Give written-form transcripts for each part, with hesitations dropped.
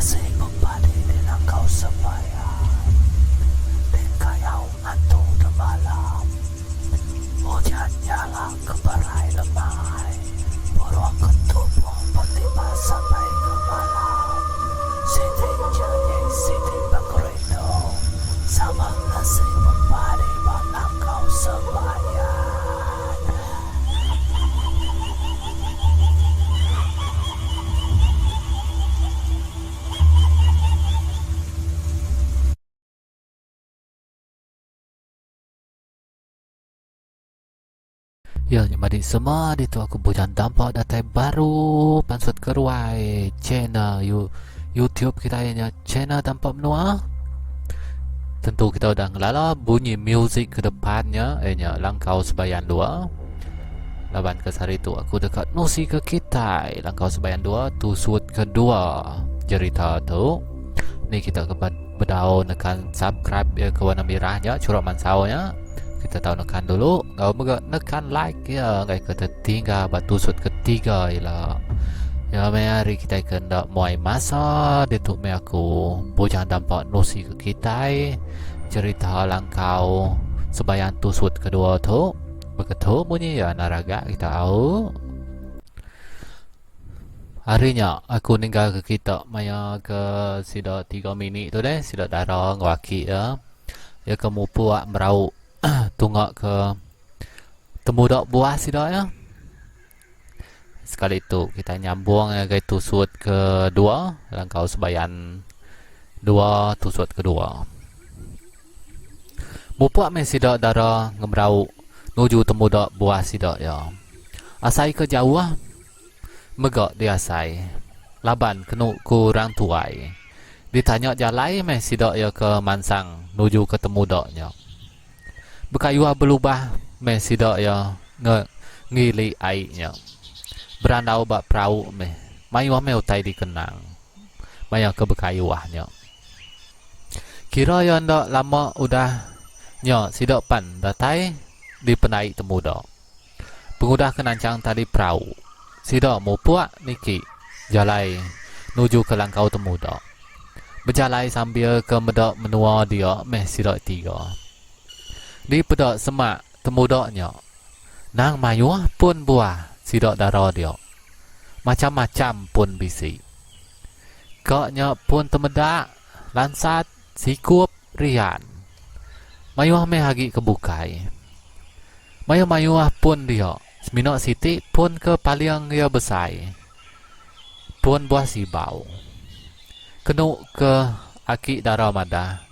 Asi bepadi di langkau sembahyang Di kayau antu demalam Ujan nyala keberai lemai Burung ketupung betiba sampai ke malam Siti nyanyi siti pengerindu Sama asi bepadi ba langkau sembahyang. Ya nya madi semua ditu aku bujang dampa datai baru pansut ke ruai channel you YouTube kita nya channel dampa menua. Tentu kita udah ngelala bunyi music ke depan nya iya nya langkau sebayan dua. Laban ke sehari tu aku deka nusi ke kitai langkau sebayan dua tusut kedua jerita tu. Ni kita ke bedau nekan subscribe iya ke warna mirah nya chura mansau nya. Kita tau nekan dulu enggau mega nekan like iya enggai ke tetinggal ba tusut ketiga ila. Ya meh hari kitai ke enda muai masa ditu meh aku bujang dampa nusi ke kitai jerita langkau sebayan tusut kedua tu. Beketu munyi iya enda raga kita au. Hari nya aku ninggalka kita maya ke sida tiga mini tu deh sida dara enggau aki iya. Iya ke mupuk merau tunga ke temuda buah sida iya. Sekali tu kita nyambung ngagai tusut ke dua langkau sebayan dua tusut ke dua. Mupuk meh sida dara ngemerau nuju temuda buah sida iya. Asai ke jauh mega diasai laban kenu ku orang tuai. Ditanya jalai meh sida iya ke mansang nuju ke temuda nya. Bekayuh belubah meh sida iya nge ngili ai nya. Berandau ba perau meh mayuh meh utai dikenang. Maya ke bekayuh nya. Kira iya enda lama udah nya sida pan datai di pendai temuda. Pengudah ke nanchang tali perau, sida mupuk niki jalai nuju ke langkau temuda. Bejalai sambil ke meda menua dia meh sida tiga. Di peda semak temuda nya, nang mayuh pun buah sida dara dia. Macham-macham pun bisi. Ka nya pun temedak, lansat, sikup, rian. Mayuh meh agi ke bukai. Mayuh-mayuh pun dia, semina siti pun ke paling iya besai. Pun buah sibau. Kenu ke aki dara madah,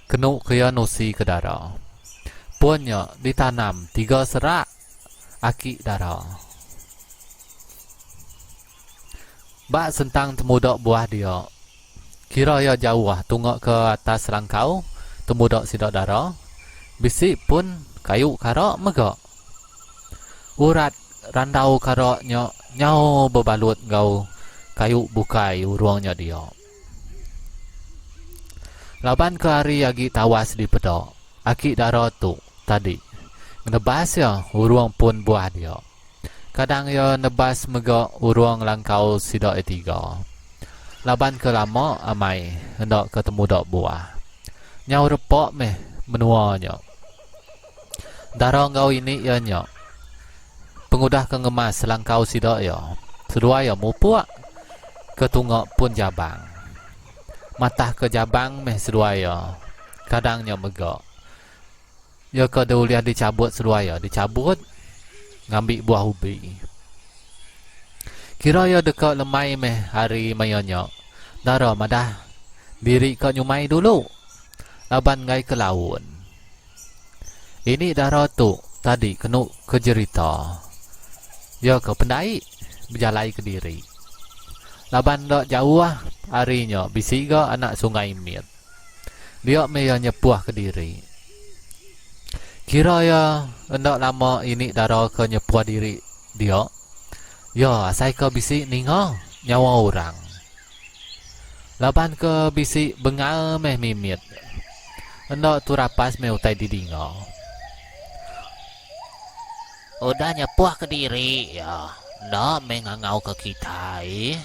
kenu ke iya nusi ke dara. Pun nya ditanam tiga serak aki dara. Ba sentang temuda buah dia, kira iya jauh tunga ke atas langkau temuda sida dara, bisi pun kayu kara mega. Urat randau kara nya nyau bebalut enggau kayu bukai urung nya dia. Laban ke hari agi tawas dipeda, aki dara tu tadi ngenebas iya urung pun buah dia. Kadang iya nebas mega urung langkau sida iya tiga. Laban ke lama amai enda ke temuda buah. Nyau repa meh menua nya. Dara enggau ini iya nya pengudah ke ngemas langkau sida iya, seduai iya mupuk ke tunga pun jabang. Matah ke jabang meh seduai iya kadang nya mega. Iya ke deh ulih dichabut seduai iya dichabut ngambi buah ubi. Kira iya deka lemai meh hari maya nya. Dara madah diri ka nyumai dulu laban enggai ke laun. Ini dara tu tadi kenu ke jerita. Iya ke pendai bejalai kediri. Laban enda jauh ari nya bisi ga anak sungai mit. Dia meh iya nyepuh kediri. Kira iya enda lama ini dara ke nyepuh diri dia, iya asai ke bisi ninga nyawa orang. Laban ke bisi bengal meh mimit. Enda tu rapas meh utai didinga. Udah nyepuh kediri iya, enda meh ngangau ke kitai.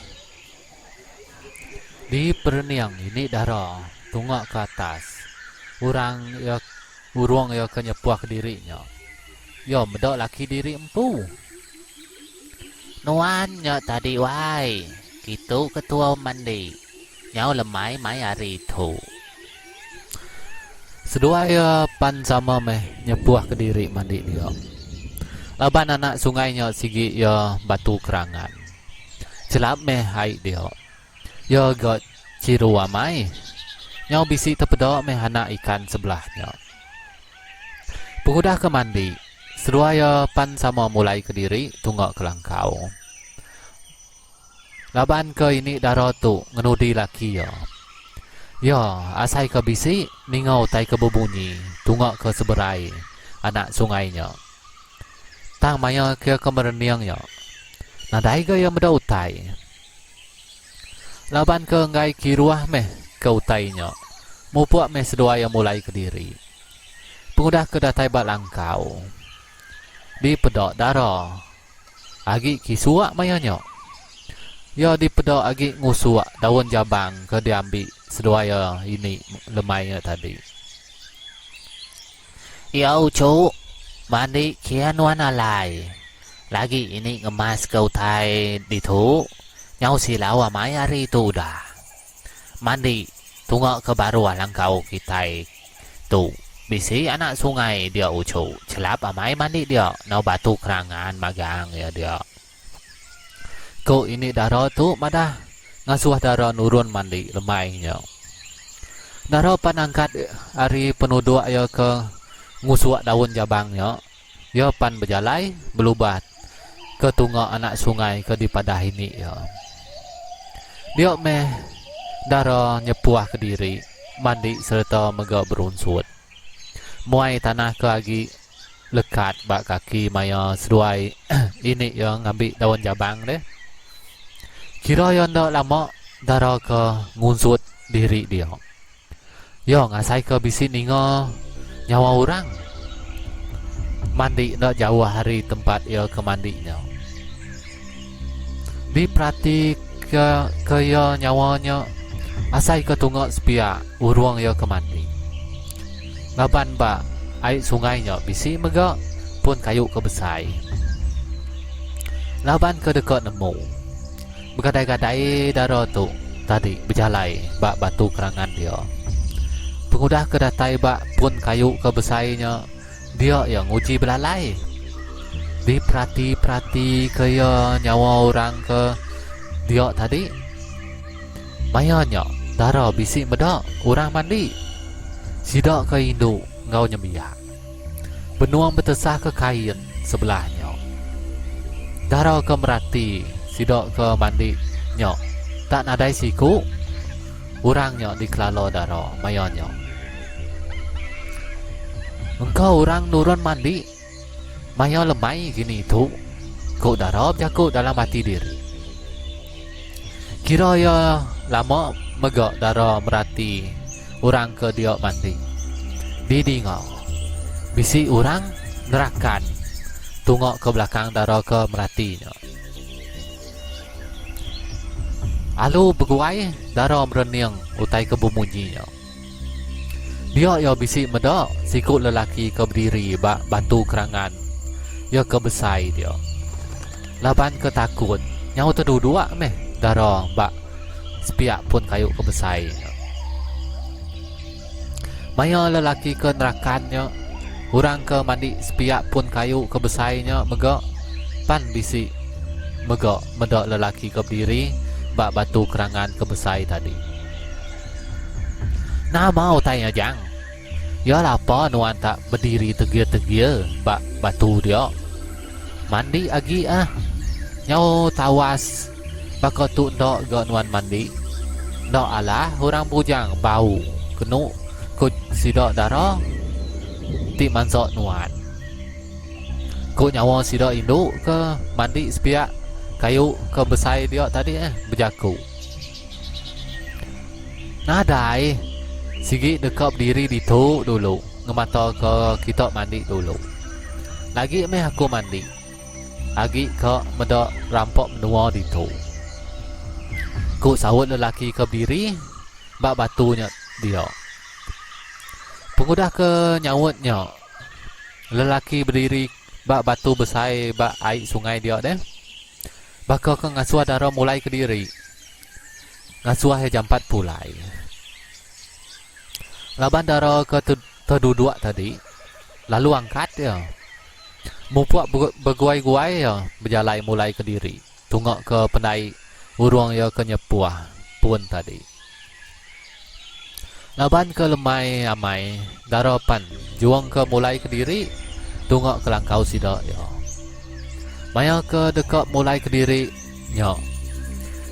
Di perening ini dara tunga ke atas orang iya urung iya ke nyepuh kediri nya. Iya meda laki diri empu. Nuan nya tadi wai, kitu ketua mandi. Nyau lemai mai hari tu. Seduai iya pan sama meh nyepuh kediri mandi dia. Laban anak sungai nya sigi iya batu kerangan. Chelap meh ai dia. Iya ga chiru amai. Nyau bisi tepeda meh anak ikan sebelah nya. Pengudah ke mandi, seduai iya pan sama mulai kediri tunga ke langkau. Laban ke ini dara tu ngenudi laki iya. Iya asai ke bisi ninga utai ke bebunyi tunga ke seberai anak sungai nya. Tang maya ke ke merening nya, nadai ga iya meda utai. Laban ke enggai kiruh meh ke utai nya, mupuk meh seduai iya mulai kediri. Pengudah ke datai ba langkau, dipeda dara Agi kisuk maya nya. Iya dipeda agi ngusuk daun jabang ke diambi seduai iya ini lemai nya tadi. Iya uchu, mandi kia nuan alai. Lagi ini ngemas ke utai ditu, nyau silau amai hari tu udah. Mandi tunga ke baruh langkau kitai tu bisi anak sungai dia uchu chelap amai mandi dia enggau batu kerangan magang iya dia. Ku ini dara tu madah ngasuh dara nurun mandi lemai nya. Dara pan angkat ari penuduk iya ke ngusuk daun jabang nya. Iya pan bejalai belubat ke tunga anak sungai ke dipadah ini iya. Dia meh dara nyepuh kediri mandi sereta mega berunsut. Muai tanah ke agi lekat ba kaki maya seduai ini iya ngambi daun jabang deh. Kira iya enda lama dara ke ngunsut diri dia. Iya ngasaika bisi ninga nyawa orang mandi enda jauh ari tempat iya ke mandi nya. Diperatika ke iya nyawa nya asaika tunga sepiak urung iya ke mandi. Laban ba ai sungai nya bisi mega pun kayu ke besai. Laban ke deka nemu. Begadai-gadai dara tu tadi bejalai ba batu kerangan dia. Pengudah ke datai ba pun kayu ke besai nya, dia iya nguji belalai. Diperati-perati ke iya nyawa orang ke dia tadi. Maya nya, dara bisi meda orang mandi. Sida ke indu enggau nyembiak. Benung betesah ke kain sebelah nya. Dara ke merati sida ke mandi nya tak nadai siku orang nya dikelala dara maya nya. Engka orang nurun mandi maya lemai gini tu, ku dara bejaku dalam ati diri. Kira iya lama mega dara merati orang ke dia mandi. Didinga, bisi orang nerakan tunga ke belakang dara ke merati nya. Alu beguai dara merening utai ke bemunyi nya. Dia iya bisi meda siku lelaki ke bediri ba batu kerangan iya ke besai dia. Laban ke takut, nyau teduduk meh dara ba sepiak pun kayu ke besai nya. Maya lelaki ke nerakan nya, orang ke mandi sepiak pun kayu ke besai nya mega pan bisi mega meda lelaki ke bediri ba batu kerangan ke besai tadi. Nama utai nya jang? Ya lapa nuan tak bediri tegir-tegir ba batu dia? Mandi agi ah. Nyau tawas baka tu enda ga nuan mandi. Enda alah orang bujang bau kenu ku sida dara ti mansa nuan. Ku nyawa sida indu ke mandi sepiak kayu ke besai dia tadi eh bejaku. Nadai. Sigi deka bediri ditu dulu ngemata ke kita mandi dulu. Lagi meh aku mandi. Agi ka meda rampa menua ditu. Ku saut lelaki ke bediri ba batu nya dia. Pengudah ke nyaut nya, lelaki bediri ba batu besai ba ai sungai dia deh. Baka ke ngasuh dara mulai kediri. Ngasuh iya jampat pulai. Laban dara ke teduduk tadi lalu angkat iya. Mupuk beguai-guai iya bejalai mulai kediri tunga ke pendai urung iya ke nyepuh pun tadi. Laban ke lemai amai dara pan juang ke mulai kediri tunga ke langkau sida iya. Maya ke deka mulai kediri nya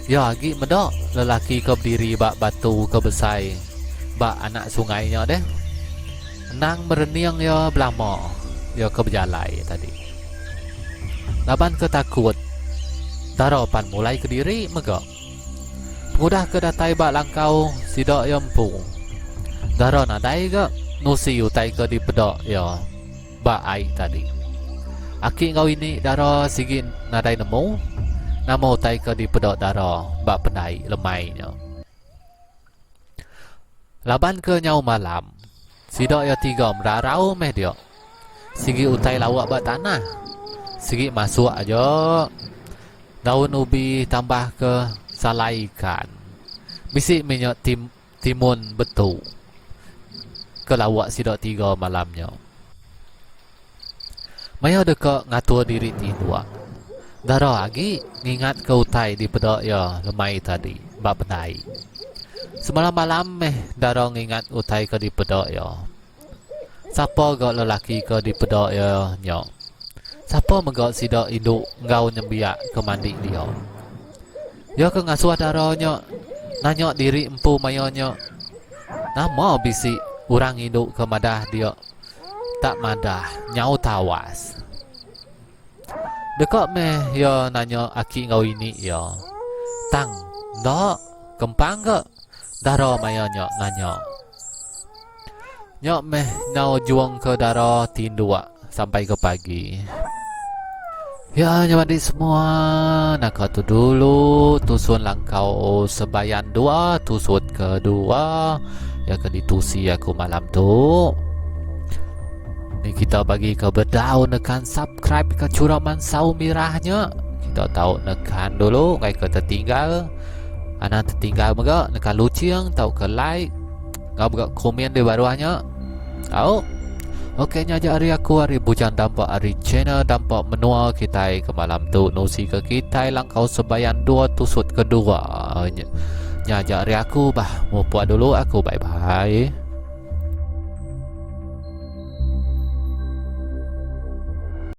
iya agi meda lelaki ke bediri ba batu ke besai ba anak sungai nya deh. Endang merening iya belama iya ke bejalai tadi. Laban ke takut dara pan mulai kediri mega. Pengudah ke datai ba langkau sida iya empu, Dara nadai ga nusi utai ke dipeda iya ba ai tadi. Aki enggau ini Dara sigi nadai nemu nama utai ke dipeda Dara ba pendai lemai nya. Laban ke nyau malam, sida iya tiga merarau meh dia. Sigi utai lawa ba tanah. Sigi masuk aja. Daun ubi tambah ke salai ikan. Bisi meh nya tim timun betu ke lawa sida tiga malam nya. Maya deka ngatur diri tinduk, Dara agi ngingatka utai dipeda iya lemai tadi ba pendai. Semalam-malam meh Dara ngingat utai ke dipeda iya. Sapa ga lelaki ke dipeda iya nya? Sapa mega sida indu enggau nembiak ke mandi dia? Iya ke ngasuh dara nya nanya diri empu maya nya, Nama bisi orang indu ke madah dia tak madah nyau tawas? Deka meh iya nanya aki enggau ini iya. Tang enda kempang ga dara maya nya nanya. Nya meh nyau juang ke dara tinduk sampai ke pagi. Ya nya madi semua naka tu dulu tusun langkau sebayan dua tusut kedua ya ke ditusi aku malam tu. Ni kita bagi ke bedau nekan subscribe ke chura mansau mirah nya. Kita tau nekan dulu ngai ke tertinggal. Anang tertinggal mega nekan lucing tau ke like ngau mega komen di baruh nya. Tau. Okey nya aja ari aku ari Bujang Dampa ari channel Dampa Menua kitai ke malam tu nusi ke kitai langkau sebayan dua tusut kedua. Nya aja ari aku bah mupuk dulu aku bye bye.